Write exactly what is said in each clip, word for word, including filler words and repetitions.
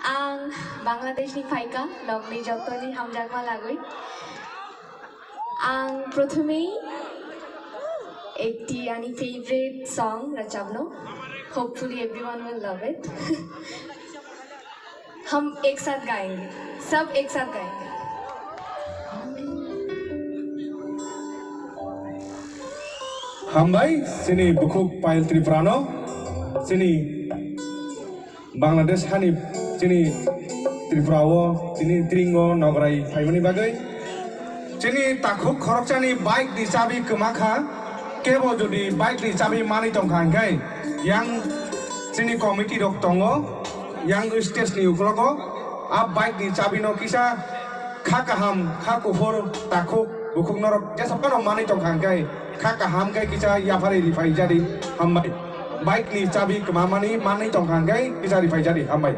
Ang Bangladesh ni phaikha, nokni jotoni hamjakma lagwi. Ang prothomei ekti ani favorite song rachapno. Hopefully everyone will love it. हम एक साथ गाएंगे, सब एक साथ गाएंगे। Hambai, chini bukhuk Payal Tripura no, chini Bangladesh hani, chini Tripura o, chini tringo nograi phaimani bagwi. Chini takhuk khoroksani bike ni chabi kwma kha, kebo jodi bike ni chabi manwi tongkha hinkhe, yang chini committee rok tongo, yang stage ni uklogo, a bike ni chabi no kisa kha kaham, kha kuphur, takhuk, bukhuk norok jesa phano manwi tongkha hinkhe, kha kaham khe kisa yaphari riphai jadi hambai. Bike ni chabi kwmamani manwi tongkha hinkhe kisa riphai jadi hambai.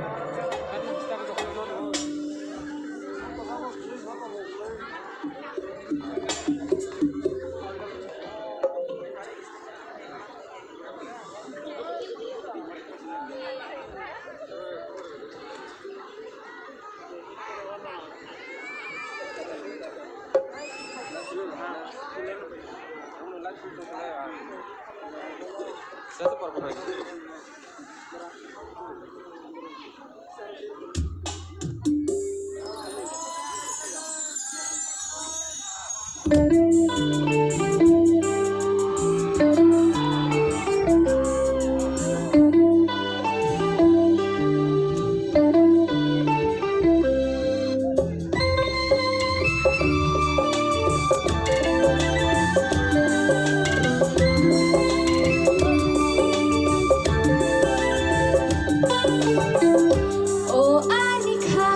O ani kha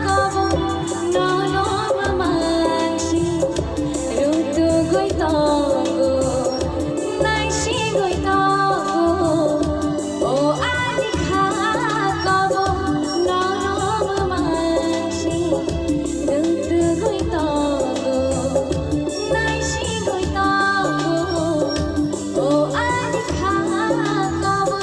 kobo nono mansi rutugwi tongo, naisingwi tongo. O ani kha kobo nono mansi rutugwi tongo, naisingwi tongo. O ani kha kobo.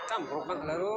Tam borok bang khlaro.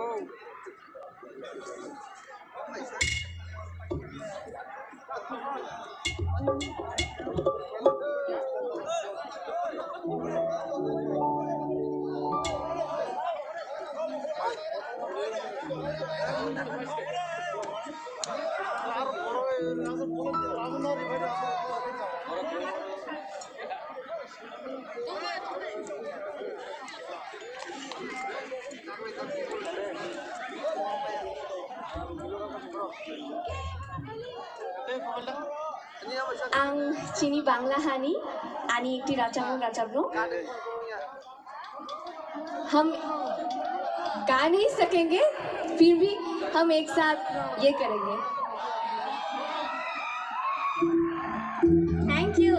Ang chini Bangla hani, ani ekti rachapmung rachapmung. हम गा नहीं सकेंगे, फिर भी हम एक साथ ये करेंगे। Thank you.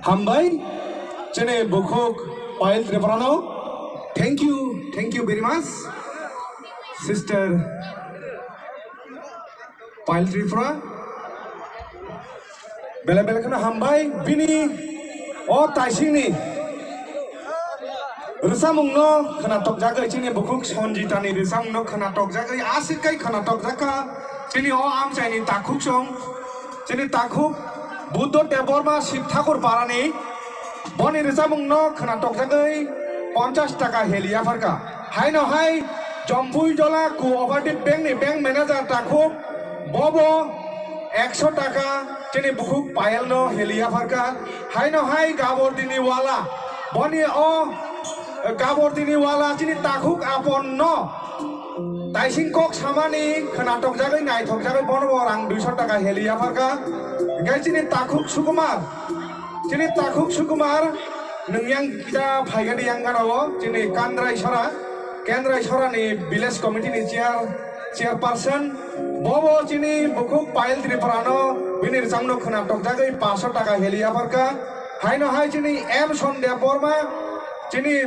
Hambai, chini bukhuk Payal Tripurano. Thank you, thank you very much, sister Payal Tripura. Belai belai kheno hambai, bini o taisingni rwchapmungno khwnathokjagwi, chini bukhuk Sanjitani rwchapmungno khwnathokjagwi, aswk kai khwnathokjakha chini o amchaini takhuksong, chini takhuk Buddho Debbarma Shiv Thakur Parani, boni rwchapmungno khwnathokjagwi ponchash taka heli yapharkha. Haino hai Jompui Jola Cooperative Bank ni bank manager takhuk, bobo ekso taka chini bukhuk Payal no heli yapharkha. Haino hai Gabordini Wala, boni o Gabordini Wala chini takhuk Apon no taising kok samani khwnathokjagwi naithokjagwi bono bo rang duiso taka heli yapharkha. Hingke chini takhuk Sukumar, chini takhuk Sukumar, nwng yang kita phaigani yang gana o chini Kandrai Sora, Kendrai Sora ni village committee ni chair, chairperson, bobo chini bukhuk Payal Tripura no bini rwchapmungno khwnathokjagwi paso taka heli yapharkha. Haino hai chini M Sonde Borma, chini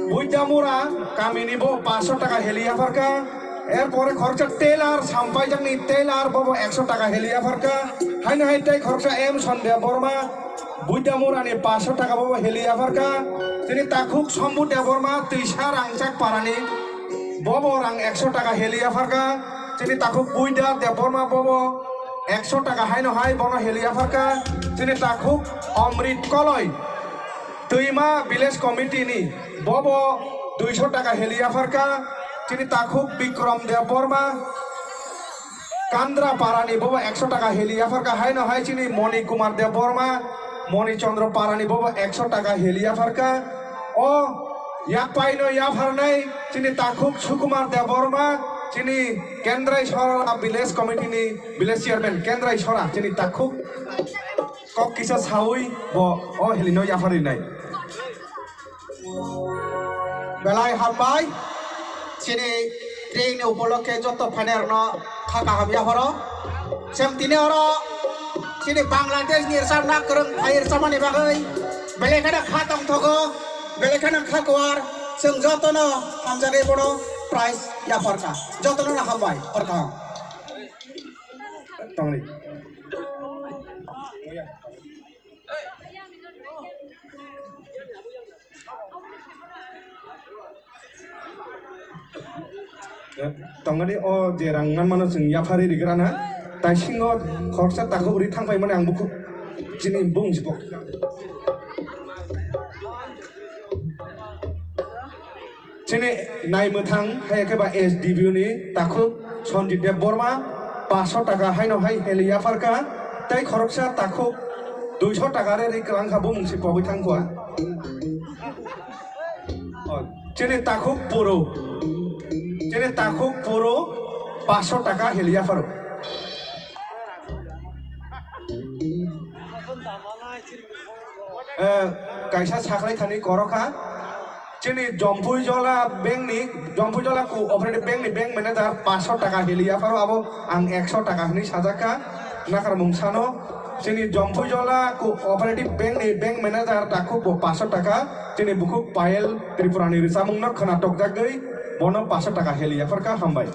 Buidamura kamini bo paso taka heli yapharkha. Erpore khoroksa tailor, sampaijakni tailor, bobo ekso taka heli yapharkha. Haino hai tei khoroksa M Sonde Borma, Buidamurani paso taka bobo heli yapharkha. Chini takhuk Sombu Debbarma, Twisa Rangchak Parani, bobo rang ekso taka heli yapharkha. Chini takhuk Buida Debbarma, bobo ekso taka haino hai bono heli yapharkha. Chini takhuk Omrit Koloi, Twima Village Committee ni, bobo duiso taka heli yapharkha. Chini takhuk Bikram Debbarma, Kandra Parani, bobo ekso taka heli yapharkha. Haino hai chini Moni Kumar Debbarma, Moni Chandra Parani, bobo ekso taka heli yapharkha. O yakpaino yapharnai chini takhuk Sukumar Debbarma, chini Kendrai Sora Village Committee ni village chairman Kendrai Sora, chini takhuk kok kisa saui bo o helino yapharinai. Belai hambai, chini training ni upolokke joto phainairokno kha kaham yapharo. Chwng tini oro chini Bangladesh ni rwchapna kwrwng phai rwchapmani bagwi belai kheno kha tongthogo, belai kheno kha kuar, chwng jotono hamjakgwi bono prize yapharkha. Jotono hambai, horkha. Tongni. Tongani o je rang manmano chwng yapharwi rigrana, taisingo khoroksa takhuk ri thangpaimani ang bukhuk chini bung si pok. Chini naimwthang hai khe ba S D B U ni takhuk Sanjit Debbarma paso taka haino hai heli yapharkha, tei khoroksa takhuk duiso taka re ri kwlangkha, bumung si pogwi thangkha. O, chini takhuk Puro, chini takhuk Puro paso taka heli yapharo. Eh, kaisa saklai thani korokha. Chini Jompui Jola Bank ni, Jompui Jola Cooperative Bank ni bank manager paso taka heli yapharo, abo ang ekso taka hinwi sajakha. Nakar mung sano. Chini Jompui Jola Cooperative Bank ni bank manager takhuk bo paso taka. Chini bukhuk Payal Tripura ni rwchapmung no khwnathokjagwi bono paso taka heli yapharkha, hambai.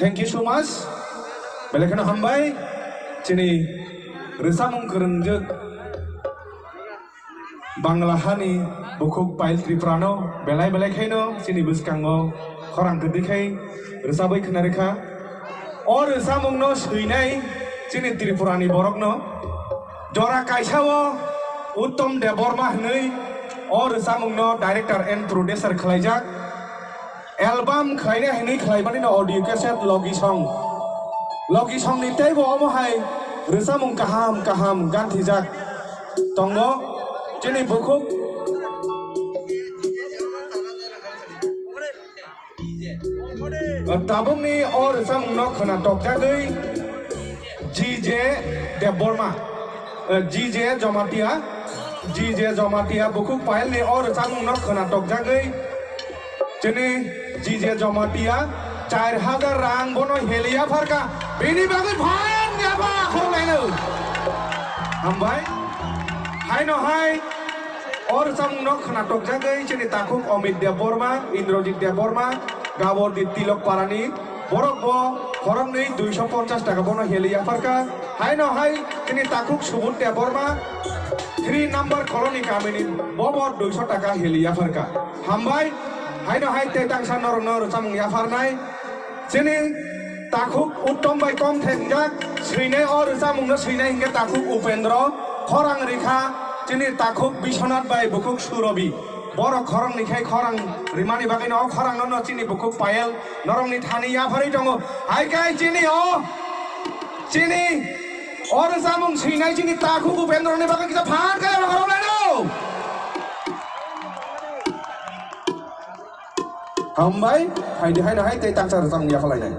Thank you so much. Belai kheno hambai chini rwchapmung kwrwngjwk Bangla hani bukhuk Payal Tripurano belai belai khaino chini bwskango khorang kwtwi khai rwchabwi khna rwkha. O rwchapmungno swinai chini Tripurani borokno jora kaisao Uttom Debbarma hwnwi o rwchapmungno director and producer khlaijak. Album khlaina hinwi khlaimani no audio cassette logi song. Logi song ni teibo omo hai rwchapmung kaham kaham ganthijak tongo. Chini bukhuk tabukni o rwchapmungno khwna tokjagwi G J Debbarma, eh, G J Jomatia, G J Jomatia bukhuk Payalni o rwchapmungno khwna tokjagwi chini G J Jomatia char hajar rang bono heli yapharkha, bini bagwi phan yapha khoroknaino. Hambai. Haino hai o rwchapmungno khwna tokjagwi chini takhuk Amit Debbarma, Indrajit Debbarma, Gabordi Tilok Parani, borok bo khoroknwi duiso ponchas taka bono heli yapharkha. Haino hai chini takhuk Subud Debbarma, three number colony kamini, bobo duiso taka heli yapharkha. Hambai, haino hai tei tangsa norokno rwchapmung yapharnai. Chini takhuk Uttom bai kom thekjak, swinai o rwchapmungno swinai hinkhe takhuk Upendro, khorang rikha chini takhuk Biswanath bai bukhuk Surobi. Borok khorang ni khai khorang rimani bagwi no o khorang no, no chini bukhuk Payal norokni thani yapharwi tongo. Hai kai chini o, chini o rwchapmung swinai chini takhuk Upendro ni bagwi kisa phan kaya khorang lai no. Hambai, haidi haino hai tei tangsa rwchapmung yaphalainai.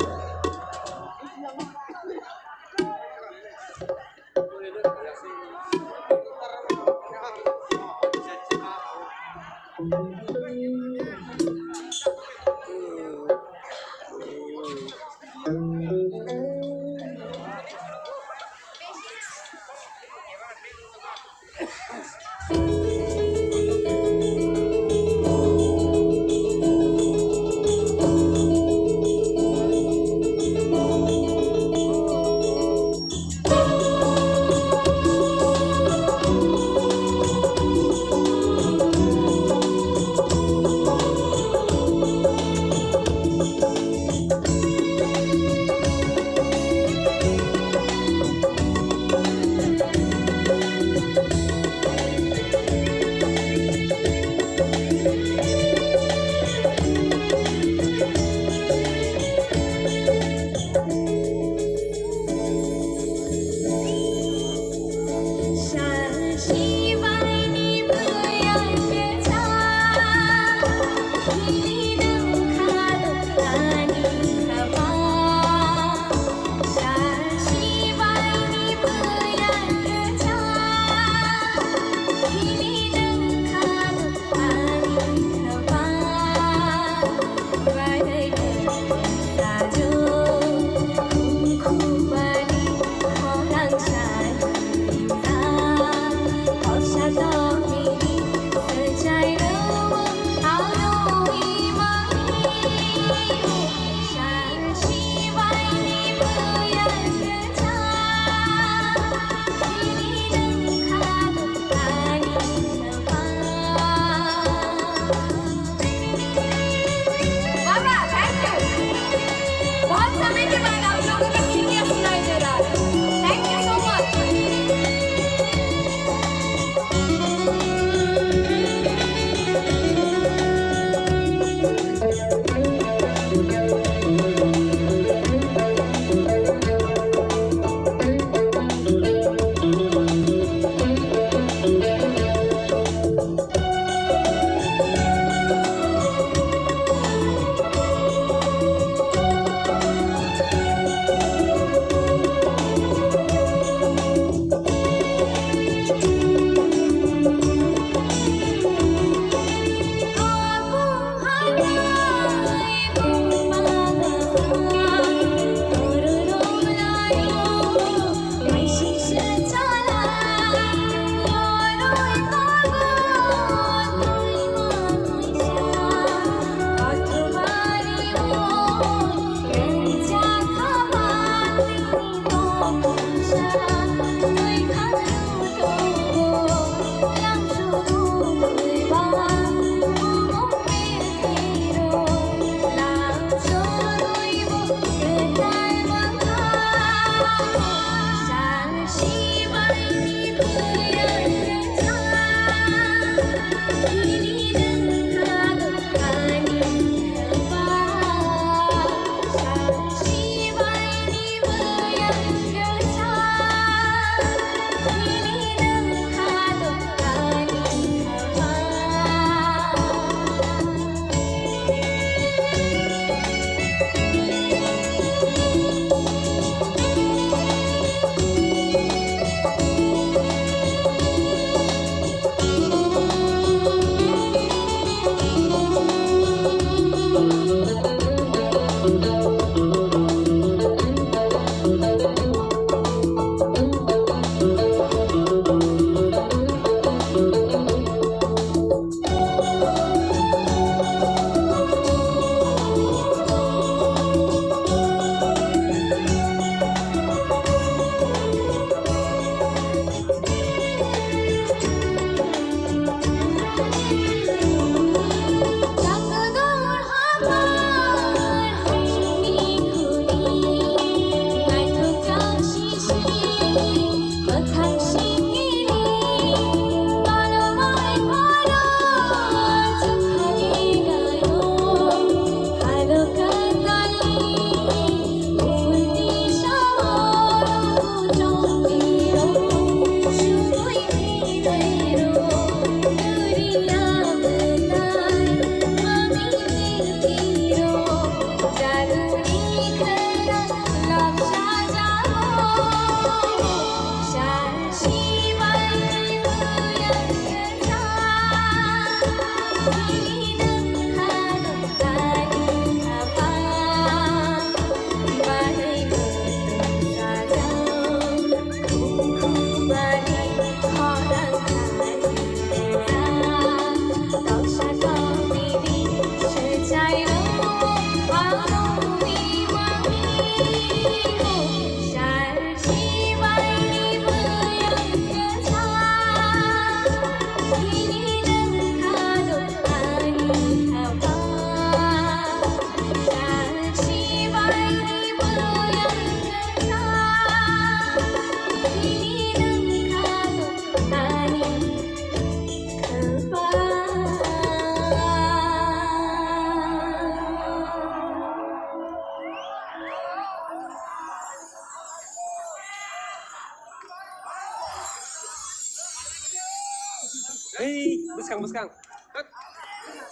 Ei, bwskang, bwskang.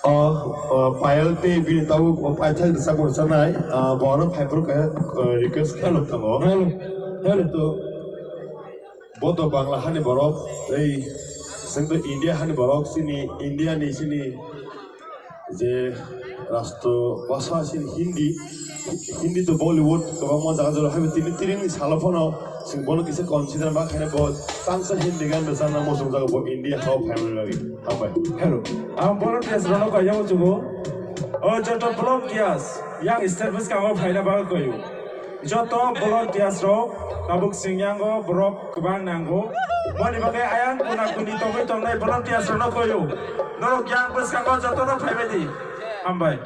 O, o, Payal tei bini tabuk o paithak rwchapmung rwchanai, ah, borok phaiphuru kaisa, ah, request khlai nuk tongo. Hello, hello. To, bo to Bangla hani borok, ei, chwng to India hani borok, chini India ni chini je rastro bhasha chini Hindi, Hindi to Bollywood, kwbangma jaga jora haibo tini, tini ni salo phano chwng bono kisa consider ma khaina bo tangsa Hindi gan rwchapna muchungjago bo India hao phaimani bagwi. Hambai. Hello. Ang volunteers rokno kaiya muchungo. O joto volunteers yang state bwskango phaina bagwi koyo. Joto volunteers rok tabuk singyango borok kwbang nango. Boni bagwi ayang kuna kuni tongwi tongnai volunteers rokno koyo. Norok yang bwskango jotono phaibai di. Hambai.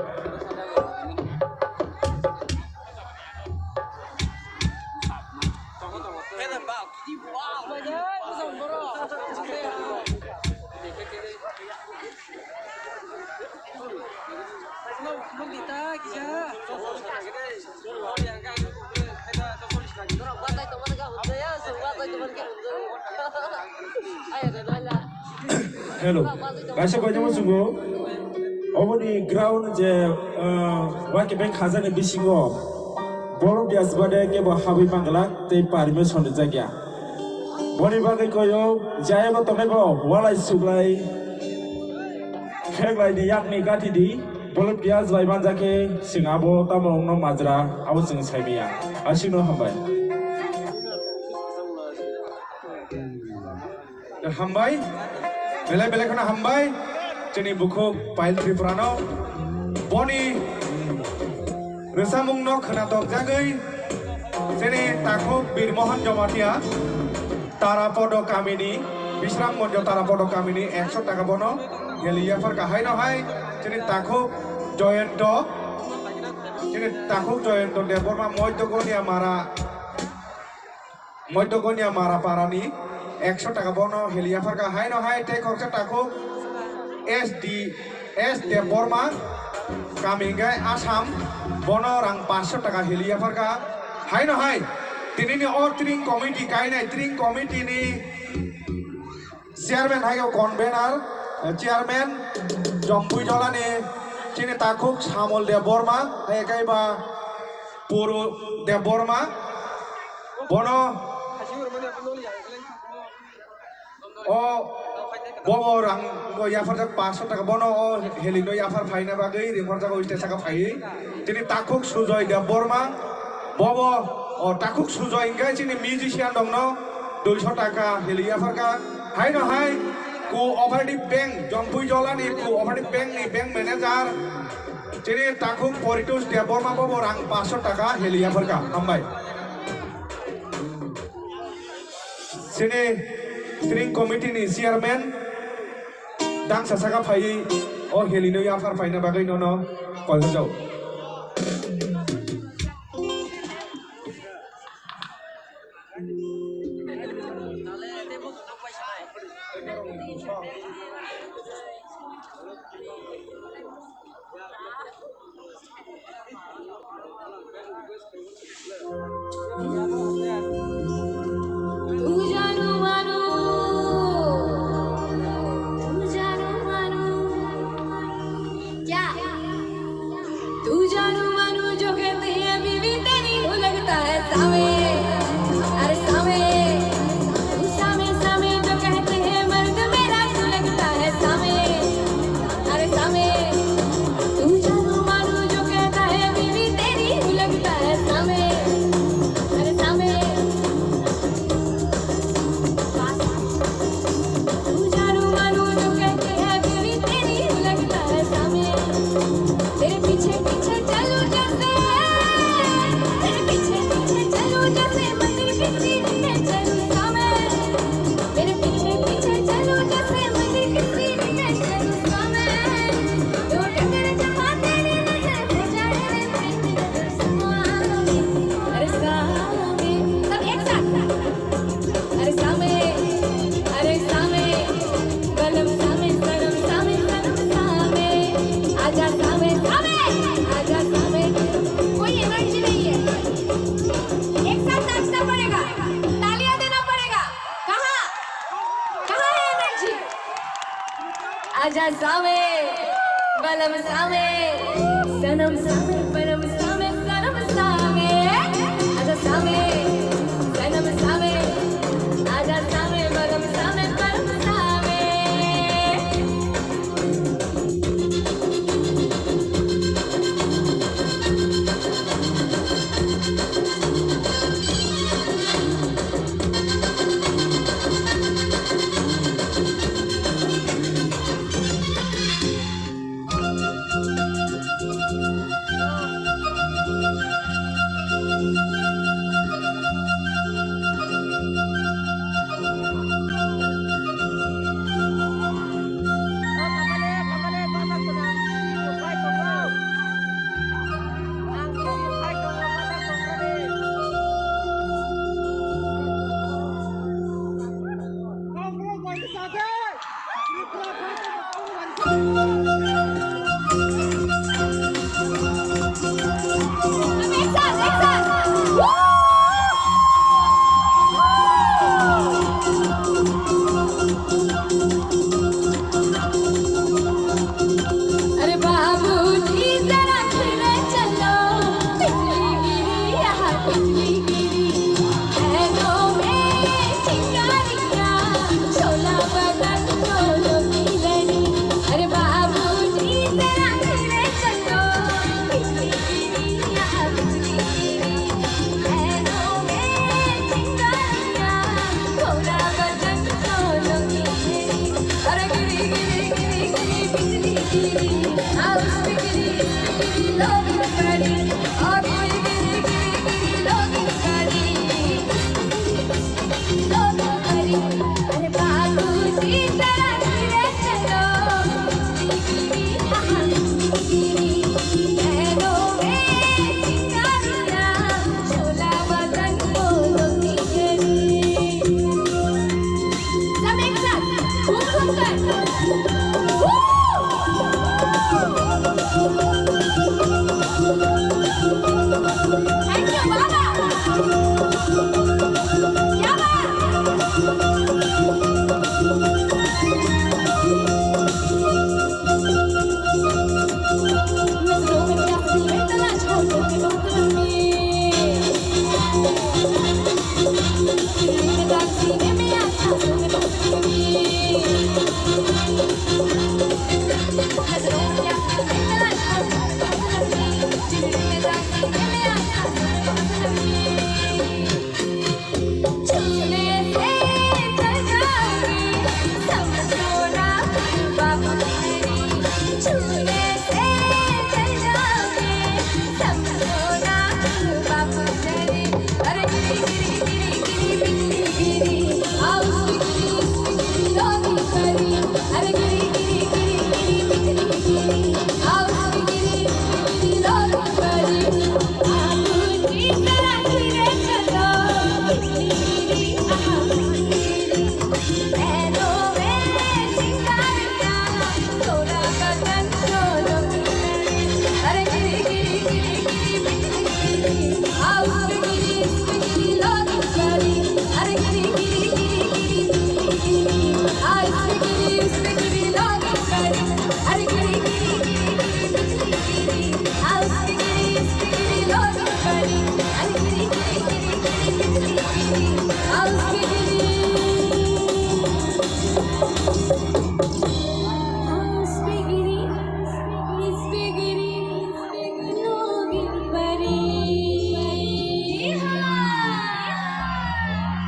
Hello. Kaisa koitama chungo. Oboni ground je, ah, wake bai khajani bisingo. Borok dia sibade kebo habwi manglak tei permission rijak ya. Boni bagwi koyo jayego tongaibo walai suglai. Kheklai di yakni gati di. Bolop dia jwlai manjak khe chwng abo tamo wngno majra abo chwng saimaya. Asino hambai. Hambai. Belai belai kheno hambai. Chini bukhuk Payal Tripura no. Boni rwchapmung no khwnatok jagwi chini takhuk Birmohon Jamatia Tarapodo kamini, Bisramganj Tarapodo kamini ekso taka bono heli yaphar kahai no hai chini takhuk Joyonto, chini takhuk Joyonto Debbarma Moidogoniya Mara, Moidogoniya Mara parani ekso taka bono heli yaphar kahai no hai tei khoroksa takhuk S D S Debbarma kami hingke Assam bono rang paanch sho taka heli yaphar kahai no hai tini ni o tring committee kainai tring committee ni Chairman hai o convener, eh, chairman Jompui Jolani chini takhuk Samol Debbarma, hai kaiba Puru Debbarma, bono o bobo rang no yaphar jak paanch sho taka, bono o heli no yaphar phaina bagwi ringkhor jago stage saka phaiwi. Chini takhuk Sujoy Debbarma, bobo, o, takhuk Sujoy hingke chini musician rokno dui sho taka heli yapharkha. Haino hai Cooperative Bank, Jompui Jolani Cooperative Bank ni bank manager, chini takhuk Poritosh Debbarma bobo rang paanch sho taka heli yapharkha. Hambai. Chini steering committee ni chairman, Dangsa saka phaiwi o heli no yaphar phaina bagwi nono kol hajao. तू जानू मानू, तू जानू मानू, क्या? तू जानू मानू जो कहते हैं बीवी तेरी, वो लगता है सामे। अरे सामे, तू सामे, सामे जो कहते हैं मर्द मेरा, तू लगता है सामे। अरे सामे, तू जानू मानू जो कहता है बीवी तेरी, वो लगता है सामे। अरे सामे, Same, balam same, sanam same, balam same, sanam same. Aja same, sanam same, aja same, balam same, balam same. अरे बाबूजी जरा धीरे चलो, बिजली गिरी, यहाँ बिजली गिरी। नैनों में चिंगारियाँ, शोला बदन को लो की लड़ी। अरे बाबूजी जरा धीरे चलो, बिजली गिरी, यहाँ बिजली गिरी। नैनों में चिंगारियाँ, शोला बदन को लो की लड़ी। अरे गिरी गिरी गिरी गिरी बिजली गिरी, आओ बिजली गिरी, लो की लड़ी। अरे बाबूजी जरा धीरे चलो, नैनों में चिंगारियाँ, शोला बदन को लो की लड़ी। सब एक साथ, खूब खूब कर। Woo! Thank you, बाबा। क्या बात?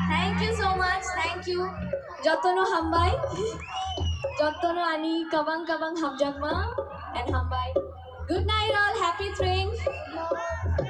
Thank you so much, thank you. Jotono hambai, jotono ani kabang kabang hamjakma and hambai.